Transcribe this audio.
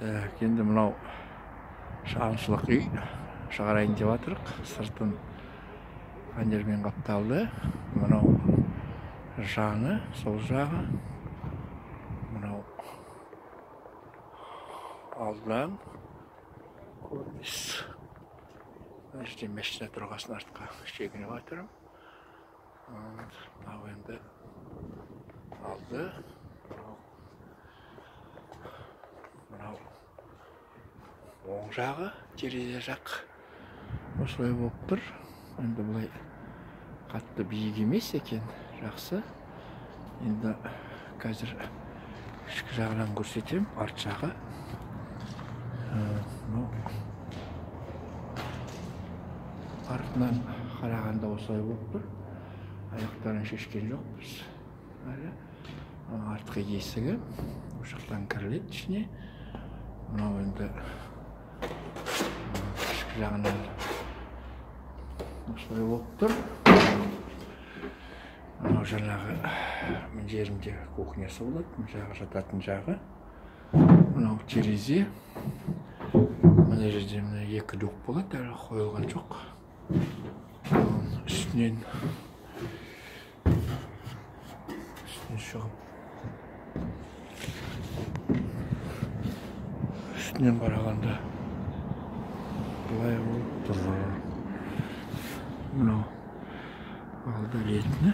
Так, енді мынау шағыншылық үй шығарайын деп жатырық. Сыртын фанермен қапталды. Мынау жаны, сол жағы. Мынау алдан көрініс. Мына жерде машина тұрғасын артқа шегініп жатырмын. Мынау енді алды. Мынау оң жағы, терезе жақ осылай болып тұр. Енді былай қатты биік емес екен, жақсы. Енді қазір ішкі жағынан көрсетемін, арт жағы. Мынау артынан қарағанда осылай болып тұр. Аяқтарын шешкен жоқпыз әлі. Артқы есігі, ол жақтан кіріледі ішіне. Мынау енді ішкі жағынан осылай болып тұр. Мынау жаңағы мына жерінде кухнясы болады, мына жағы жататын жағы. Мынау терезе. Мына жерде мына екі люк болады, әлі қойылған жоқ. Үстінен шығып, үстінен қарағанда былай болып тұр. Мынау алды ретіні.